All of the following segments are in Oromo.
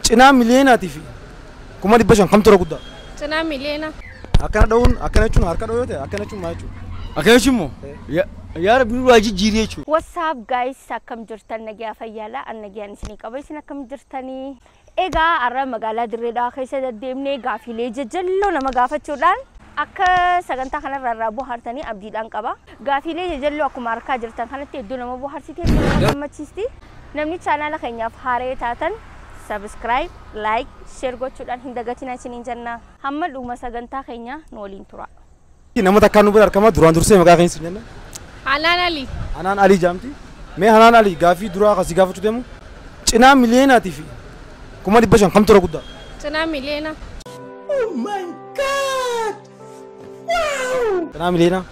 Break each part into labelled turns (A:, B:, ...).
A: Cinaa miliyeenaatii fi 500,000 kamtu irra guddaa?
B: Cinaa miliyoona.
A: Akkana dha'uun akkana jechuun harka dha'uu yoo ta'e akkana jechuun maal jechuudha?
C: Akkana jechuun moo? Yaa Rabbi nurraa jijjiiri jechuudha.
D: What's up guys, akkam jirtan nagaa fayyaadha. An nagaan isinii qaba, isin akkam jirtanii? Egaa har'a magaalaa Dirree Dhawaa keessa deddeemnee gaafiilee jajjalloo nama gaafachuudhaan akka sagantaa kanarraa irraa bohaartanii abdiidhaan qaba. Gaafiilee jajjalloo akkuma harkaa jirtan kanatti hedduu nama bohaarsiti, hedduu nama gammachiisti. Namni chaanaala keenyaaf haaree taatan subscribe, like, share gochuudhaan hin dagatinaa isiniin jenna. Hamma dhuma sagantaa keenya nu waliin tura.
A: Nama takkaan nu bira argama duraan dursee maqaa keenya isin jenna.
B: Hanaan Alii.
A: Hanaan Alii jaamti. Mee Hanaan Alii gaafii duraa akkasii gaafachuu deemu cinaa miliyeenaatii fi 500,000 kamtu irra guddaa?
B: Cinaa miliyoona.
A: Cinaa miliyoona?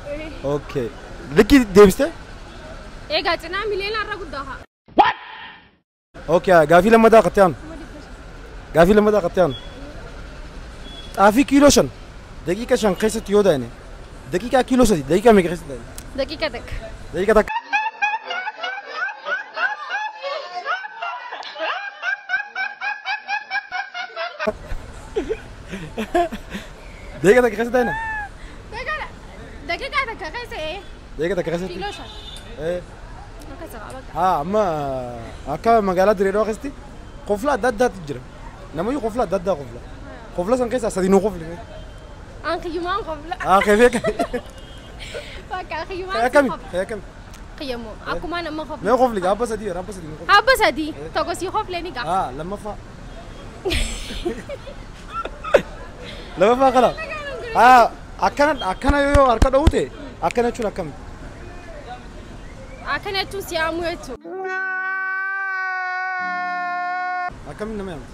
A: Okay. Likkii deebistee?
B: Egaa cinaa miliyoona irra guddaa haa.
A: Okay, gaafii lammataa akkatti aanu. Gaafii lammataa akkatti aanu. Xaafii kiiloo 5 daqiiqa 5 keessatti yoo daa'ine daqiiqaa kiiloo 3 daqiiqa meeqa keessatti daa'ine?
B: Daqiiqa takka.
A: Daqiiqa takka. Daqiiqa takka keessatti daa'ine?
B: Daqiiqa takka keessa ee.
A: Daqiiqa takka keessatti?
B: Kiiloo 5.
A: Ee.
B: Akkas qaba.
A: Haa amma akka magaalaa Dirree Dhawaa keessatti qofla adda addaatu jira. Namayyuu qofla adda addaa qofla. Qofla san keessaa sadii nuu qofli.
B: An kiyyumaan qofla.
A: Haa keefee
B: Bakka kiyyumaan
A: akkami
B: qofla.
A: Kee akkami.
B: Qiyyamoo akkuma nama qofla.
A: Mee qofli abba sadii abba sadii nuu qofli.
B: Abba sadii tokko sii qofle ni qaba.
A: Haa lammaffaa. Lammaffaa kana. Haa akkana akkana yoo harka dha'uu ta'e akkana jechuun akkami?
B: Akkana jechuun si yaamuu jechuudha.
A: Akkamiin nama yaamti?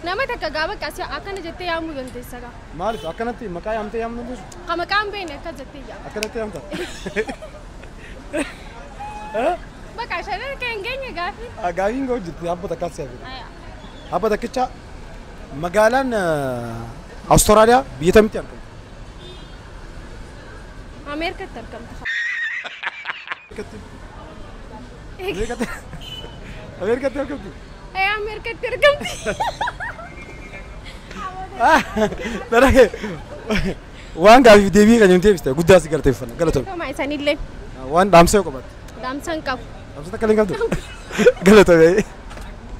B: Nama takka gaafa qasi akkana jettee yaamuu dandeessa gaa.
A: Maaliif akkanatti maqaa yaamtee yaamuu dandeessu?
B: Ka maqaan beekne akka jettee yaamta.
A: Akkanatti yaamta?
B: Bakka shanan kan hin geenye gaafii.
A: Gaafiin ga'u jirti abba takkaas si'aa fedha. Abba takkicha magaalaan Awustiraaliyaa biyya kamitti argamti?
B: Ameerikaatti argamti.
A: Ameerikaatti. Ameerikaatti argamti?
B: Ee Ameerikaatti argamti.
A: Darage waan gaafiif deebii kan hin deebiste guddaa si galateeffanna galatoomi.
B: Toma isaanillee.
A: Waan dhaamsa yoo qabaatte.
B: Dhaamsa hin qabu.
A: Dhaamsa takka illee hin qabdu? Galatoomi.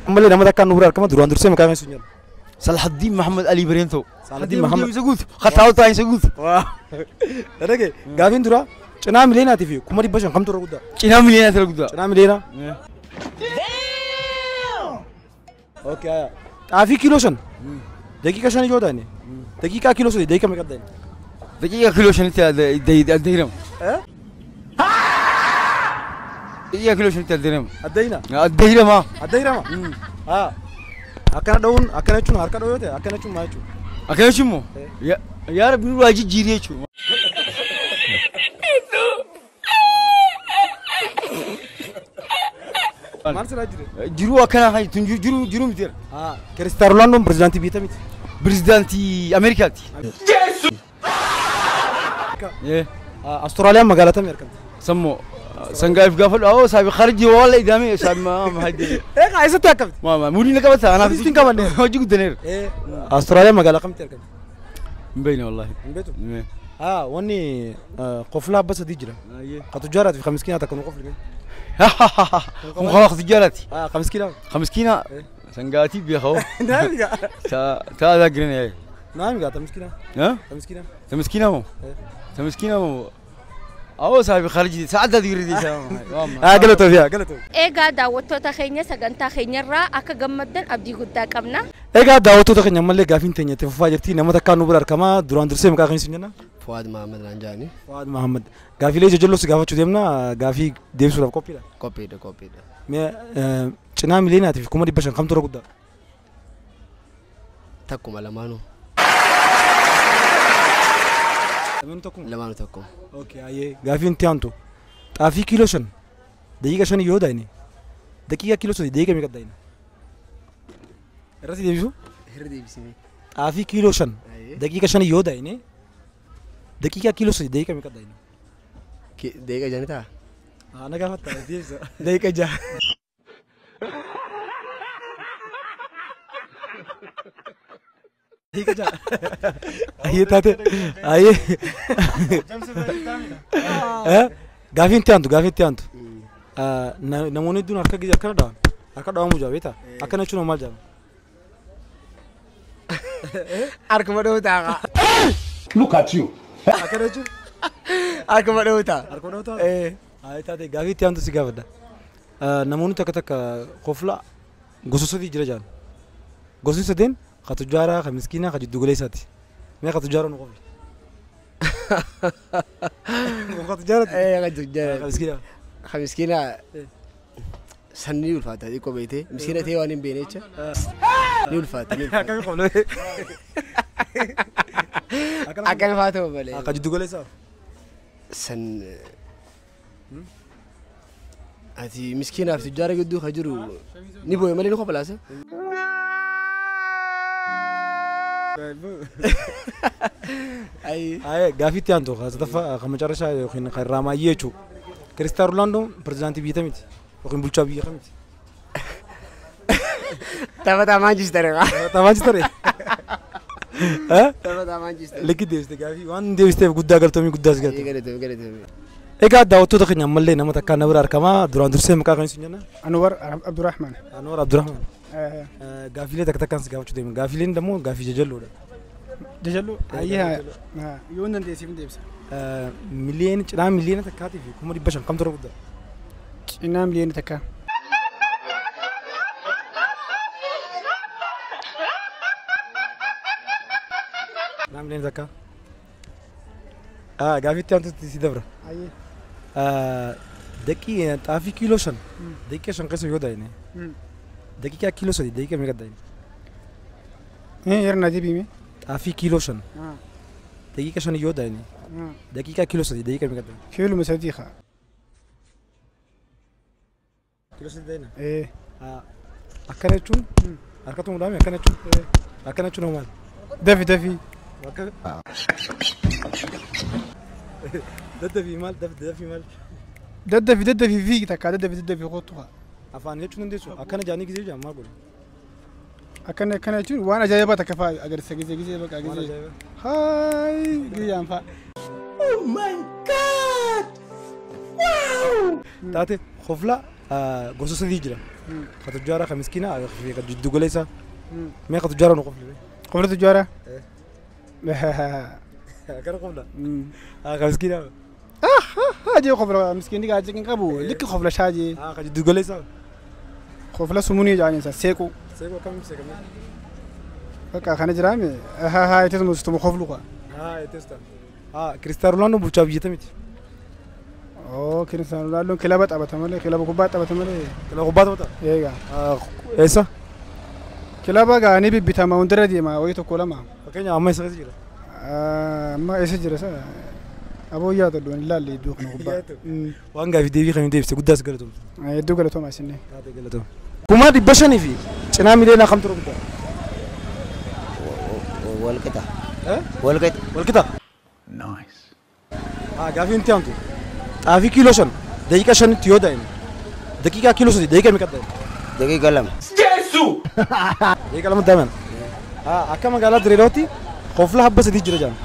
A: Ammallee nama takkaan nu bira argama duraan dursee maqaa keenya sun jedha.
C: Salahaddiin Mahamad Alii Bareentoo.
A: Salahaddiin Mahamad.
C: Isa guutu. Khattaawwataa isa guutu.
A: Darage gaafiin dura cinaa miliyeenaatii fi 500,000 kamtu irra guddaa?
C: Cinaa miliyeenaatii irra guddaa.
A: Cinaa miliyoonaa? Okay aya. Xaafii kiiloo 5 daqiiqa 5 yoo daa'ine daqiiqaa kiiloo 3 daqiiqa meeqa daa'ine?
C: Daqiiqa kiiloo 5tti addeerama. Daqiiqa kiiloo 5tti addeerama.
A: Addeeyina?
C: Addeerama.
A: Addeerama? Haa. Akkana dha'uun akkana jechuun harka dha'uu yoo ta'e akkana jechuun maal jechuudha?
C: Akkana jechuun moo? Yaa Rabbi nurraa jijjiiri jechuudha.
A: Maal siraa jire?
C: Jiruu akkanaa kan tun jiruu jiruu miti.
A: Haa. Kiristaanoo Roonaaldoon pirezidaantii biyya kamiiti?
C: Pirezidaantii Ameerikaati.
A: Awustiraaliyaan magaalaa kamii argamti?
C: Sammoo sangaaf gaafa dha'oo saabi kharji wala idame saabi ma ma hajje.
A: Egaa eessatti argamti?
C: Ma ma muudii na qabata anaaf
A: Muudii hin qabanne.
C: Hojii guddaneera.
A: Awustiraaliyaan magaalaa kamitti argamti?
C: Hin beekne wallahi.
A: Hin beektu? Haa wanni qoflaa abba sadii jira. Ka tujjaaraatii fi ka miskiinaa takka nu qofli.
C: Kun ka tujjaaraati.
A: Haa ka miskiinaa.
C: Ka miskiinaa sangaatii beekoo.
A: Naami gaa.
C: Ta aadaa girina.
A: Naami gaa ta miskiinaa.
C: ها؟
A: Ta miskiinaa.
C: Ta miskiinaa moo? Ta miskiinaa moo? Awoo saabi kharji sa'adda digrii isaa.
A: Haa galatoomi haa galatoomi.
D: Egaa daawwattoota keenya sagantaa keenyarraa akka gammaddan abdii guddaa qabna.
A: Egaa daawwattoota keenya ammallee gaafiin teenya itti fufaa jirti. Nama takkaan nu bira argama. Duraan dursee maqaa keenya siin jenna.
E: Fuwaad Mahamad naan jedhani.
A: Fuwaad Mahamad. Gaafiilee jajjalloo si gaafachuu deemna. Gaafii deebisuudhaaf qophiidha.
E: Qophiidha qophiidha.
A: Mee cinaa miliyeenaatii fi 500,000 kamtu irra guddaa?
E: Takkuma lamaanuu.
A: Lamaanuu tokkuma?
E: Lamaanuu tokkuma.
A: Okay ayyee gaafiin itti aantu xaafii kiiloo 5 daqiiqa 5 yoo daa'ine daqiiqa kiiloo 3 daqiiqa meeqa daa'ine? Irratti deebisu?
E: Irra deebisime.
A: Xaafii kiiloo 5 daqiiqa 5 yoo daa'ine daqiiqa kiiloo 3 daqiiqa meeqa daa'ine?
E: Daqiiqa 6 ta'a?
A: Haa na gaafatta deebisa.
E: Daqiiqa 6.
A: Daqiiqa ja'a. Ayyee taate. Ayyee. Gaafiin itti aantu gaafiin itti aantu. Namoonni hedduun harka gizee akkana dhawan. Harka dhawamuu jaa beektaa? Akkana jechuun maal jedhama?
E: Harkuma dhawutaa.
F: Look at you.
A: Akkana jechuun?
E: Harkuma dhawutaa.
A: Harkuma dhawutaa? Ayyee taate gaafii itti aantu si gaafadha. Namoonni takka takka kofla gosa sadii jira jedhan. Gosni sadeen ka tujjaaraa, ka miskiinaa, ka jiddu galeessaati. Mee ka tujjaaraa nu qofli? Ka tujjaaraati?
E: Ka tujjaaraa.
A: Ka miskiinaa.
E: Ka miskiinaa san ni ulfaata xiqqoo beekte miskiina ta'ee waan hin beekne jecha ni ulfaata ni ulfaata.
A: Akkami qofle?
E: Akkami faa ta'u malee.
A: Ka jiddu galeessaa?
E: San ati miskiinaaf tujjaara gidduu ka jiru ni boo'e malee ni koflaasa.
A: Aye, gaafii itti aantu ka sadaffaa ka macarrashaa yookiin ka raamaayyee jechuudha. Kiristiyaano Roonaaldoo pirezidaantii biyya kamiiti? Yookiin bulchaa biyya kamiiti?
E: Taphataa Maanchister.
A: Taphataa Maanchister.
E: Taphataa Maanchister.
A: Likki deebiste gaafii waan deebisteef guddaa galatoomii guddaas galatoomii.
E: Galatoomii galatoomii.
A: Egaa daawwattoota keenya ammallee nama takkaan na bira argamaa duraan dursee maqaa kan isin jenna?
G: Anwar Abdurrahman.
A: Anwar Abdurrahman. Gaafiilee takka takkaan si gaafachuu deema. Gaafiileen immoo gaafii jajalloodha.
G: Jajalloo? Ayyee yoo hin dandeessiif hin deebisa.
A: Miliyoona cinaa miliyoona takkaatii fi 500,000 kamtu irra guddaa?
G: Cinaa miliyoona takkaa.
A: Cinaa miliyoona takkaa. Gaafii itti aantutti si dabra.
G: Ayyee.
A: Daqiiqa xaafii kiiloo 5 daqiiqa 5 keessa yoo daayine daqiiqa kiiloo 3 daqiiqa meeqa daayine?
G: Yeroo na deebiime.
A: Xaafii kiiloo 5 daqiiqa 5 yoo daayine daqiiqa kiiloo 3 daqiiqa meeqa daayine?
G: Kiiloo 3 haa.
A: Kiiloo 3 daayina? Akkana jechuun harkatu mudame akkana jechuun akkana jechuun maal?
G: Dafi dafi.
A: Daddafi maal daddafi maal?
G: Daddafi daddafi fiigi takka daddafi daddafi kottu haa.
A: Afaan jechuun dandeessu akkana jaanii gisee jaan maal godhu?
G: Akkana akkana jechuun waan ajaa'ibaa takka fa'aa agarsiisa gisee gisee bakka gisee. Haay giyyaan fa'aa.
A: Oh my God! Wow! Taate kofla gosa sadii jira. Ka tujjaaraa, ka miskiinaa, ka jiddu galeessaa. Mee ka tujjaaraa nu qofli?
G: Qofla tujjaaraa?
A: Akkana qofla? Ka miskiinaa?
G: Haajee qofla miskiinni gaajee hin qabu likki qofla shaajee.
A: Ka jiddu galeessaa?
G: Qofla sumunii jaaniinsa seequu.
A: Seequu akkamitti seeqamee?
G: Bakka kana jiraame haa itti tuma qoflu qaa.
A: Haa itti ta'a. Kiristiyaano Roonaaldoo bulchaa biyya kamiiti?
G: Oo Kiristiyaano Roonaaldoo kilaba taphata malee kilaba kubbaa taphata malee.
A: Kilaba kubbaa taphata?
G: Eegaa.
A: Eessa?
G: Kilaba gaa ni bibbitama hundarra deema wayii tokko lama.
A: Fakkeenya amma eessa keessa jira?
G: Amma eessa jira sa? Aboo yaadu hin ilaalle iddoo kana kubbaa.
A: Waan gaafii deebii kan deebiste guddaas galatoomte.
G: Hedduu galatooma isinne.
A: Taate galatooma. 500,000 fi cinaa miliyoona kamtu irra guddaa?
E: Walqixa. Walqixa.
A: Walqixa.
F: Nice.
A: Gaafiin itti aantu xaafii kiiloo 5 daqiiqa 5tti yoo daa'ime daqiiqa kiiloo 3 daqiiqa meeqa daa'ime?
E: Daqiiqa 2.
F: Jeesu!
A: Daqiiqa 2 daa'ime. Akka magaalaa Direedootti kofla habba 3 jira jedhama.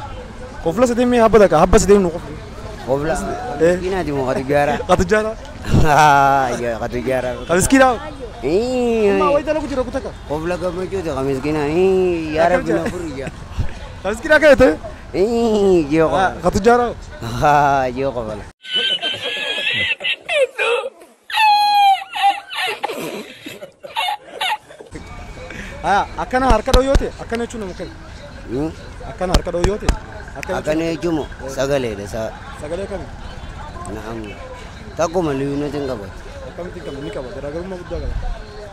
A: Kofla 3 mee habba takka habba 3 nu qofli.
E: Kofla miskiinaati moo ka tujjaaraa?
A: Ka tujjaaraa.
E: Ka tujjaaraa.
A: Ka miskiinaa. Amma wayii dalagu jira kutaka.
E: Kofla gammachuuti ka miskiinaa. Yaa Rabbi na furi jaa.
A: Ka miskiinaa kan ta'e?
E: Yoo qofla.
A: Ka tujjaaraa.
E: Yoo qofla.
A: Akkana harka dhoo yoo ta'e akkana jechuun nama kami? Akkana harka dhoo yoo ta'e
E: Akkana jechuun sagaleedha.
A: Sagalee kami?
E: Na'am. Takkuma liyuunatiin hin qabatu.
A: Akkamitti hin qabu? Ni qaba. Garaagarummaa guddaa qaba.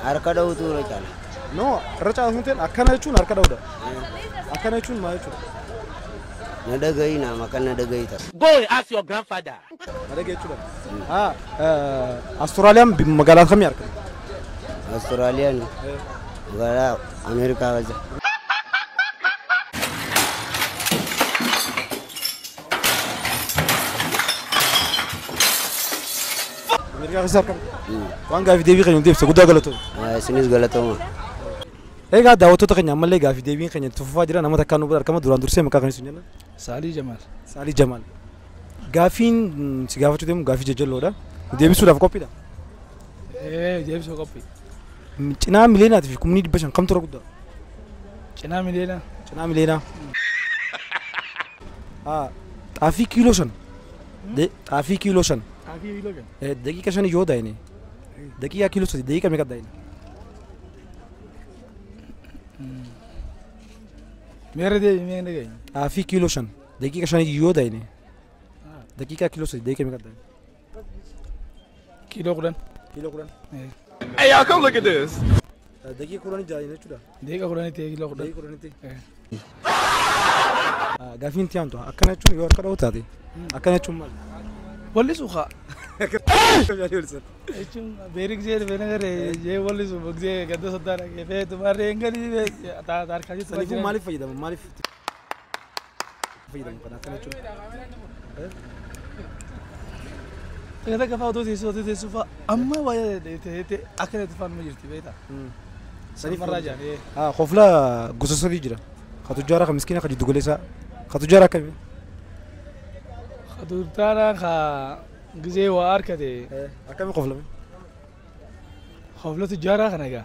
E: Harka dhawutu irra caala.
A: No, irra caala sun ta'e akkana jechuun harka dhawudha. Akkana jechuun maal jechuudha?
E: Na dhagahi naam akka na dhagahi ta'a.
F: Go and ask your grandfather.
A: Na dhagahi jechuudha. Austraaliyaan magaalaa kamii argama?
E: Austraaliyaan magaalaa Ameerikaa keessa.
A: Ameerikaa keessa argama. Waan gaafii deebii kan deebise guddaa galatooma.
E: Isinis galatooma.
A: Egaa daawwattoota keenya ammallee gaafii deebiin keenya itti fufaa jira nama takkaan nu bira argama duraan dursee maqaa kan isin jenna.
H: Saalii Jamaal.
A: Saalii Jamaal. Gaafiin si gaafachuu deemu gaafii jajjalloodha. Deebisuudhaaf qophiidha.
H: Deebisuu qophii.
A: Cinaa mileenaatii fi 500,000 kamtu irra guddaa?
H: Cinaa mileenaa.
A: Cinaa mileenaa. Xaafii kiiloo 5. Xaafii kiiloo 5.
H: Xaafii kiiloo 5.
A: Daqiiqa 5 yoo daayine daqiiqa kiiloo 3 daqiiqa meeqa daayine?
H: Meerre deebi mee dhagaye.
A: Xaafii kiiloo 5 daqiiqa 5 yoo daayine daqiiqa kiiloo 3 daqiiqa meeqa daayine?
H: Kiiloo 10.
A: Kiiloo 10.
F: Hey y'all, come look at this.
A: Daqiiqa 10 daayine jechuudha.
H: Daqiiqa 10 ta'e kiiloo 10.
A: Daqiiqa 10 ta'e. Gaafiin itti aantu akkana jechuun yoo harka dha'u taate akkana jechuun maal?
H: Wallisuu haa. Jechuun beerik jee dhufee nagaree jee wallisuu bogsee gadda soddaa dhaqee feetu marree hin galii harkaa jirtu.
A: Saniifuu maaliif fayyadama? Maaliif fayyadamu kana akkana jechuun?
H: Takka takka fa'aa otoo teessoo fa'aa amma waa'ee ta'ee akka ta'e fa'aa numa jirti beektaa.
A: Saniif
H: Marraa jaanii.
A: Kofla gosa sadii jira. Ka tujjaaraa, ka miskiinaa, ka jiddu galeessaa. Ka tujjaaraa akkamii?
H: Ka tujjaaraa ka gisee waa harkate.
A: Akkamii koflame?
H: Kofla tujjaaraa kana egaa.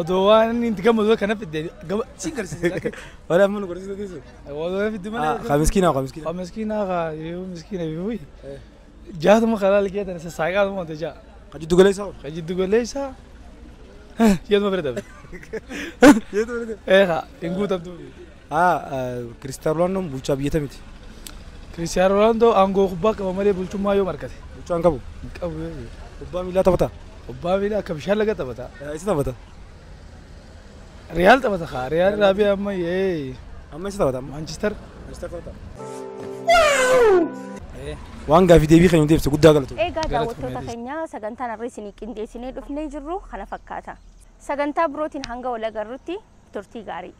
H: Odoo waan inni itti gammadu kana fidde si garsiisa.
A: Wala amma nu garsiisa teessu.
H: Odoo fidde malee.
A: Ka miskiinaa ka miskiinaa.
H: Ka miskiinaa ka yoo miskiina bifuyi. Jaatuma karaa liqeetan sassaaqaatuma wanta jaa.
A: Ka jiddu galeessaa?
H: Ka jiddu galeessaa. Yeetuma bira dabe.
A: Yeetuma bira dabe.
H: Eegaa hin guutamtu.
A: Kiristiyaano Roonaaldoo bulchaa biyya kamiiti?
H: Kiristiyaano Roonaaldoo aangoo kubbaa qaba malee bulchummaa yoo markate.
A: Bulchaa hin qabu?
H: Hin qabu.
A: Kubbaa miilaa taphataa?
H: Kubbaa miilaa akka bishaan laga taphata.
A: Isa taphata?
H: Riyaal taphata kaa Riyaal Raabii amma yee.
A: Amma isa taphata amma?
H: Maanchister.
A: Maanchister taphata. Waan gaafii deebii keenya deebise guddaa galatu.
D: Egaa daawwattoota keenya sagantaan har'a isinii qindeessinee dhufnee jirru kana fakkaata. Sagantaa birootiin hanga wal agarrutti turtii gaarii.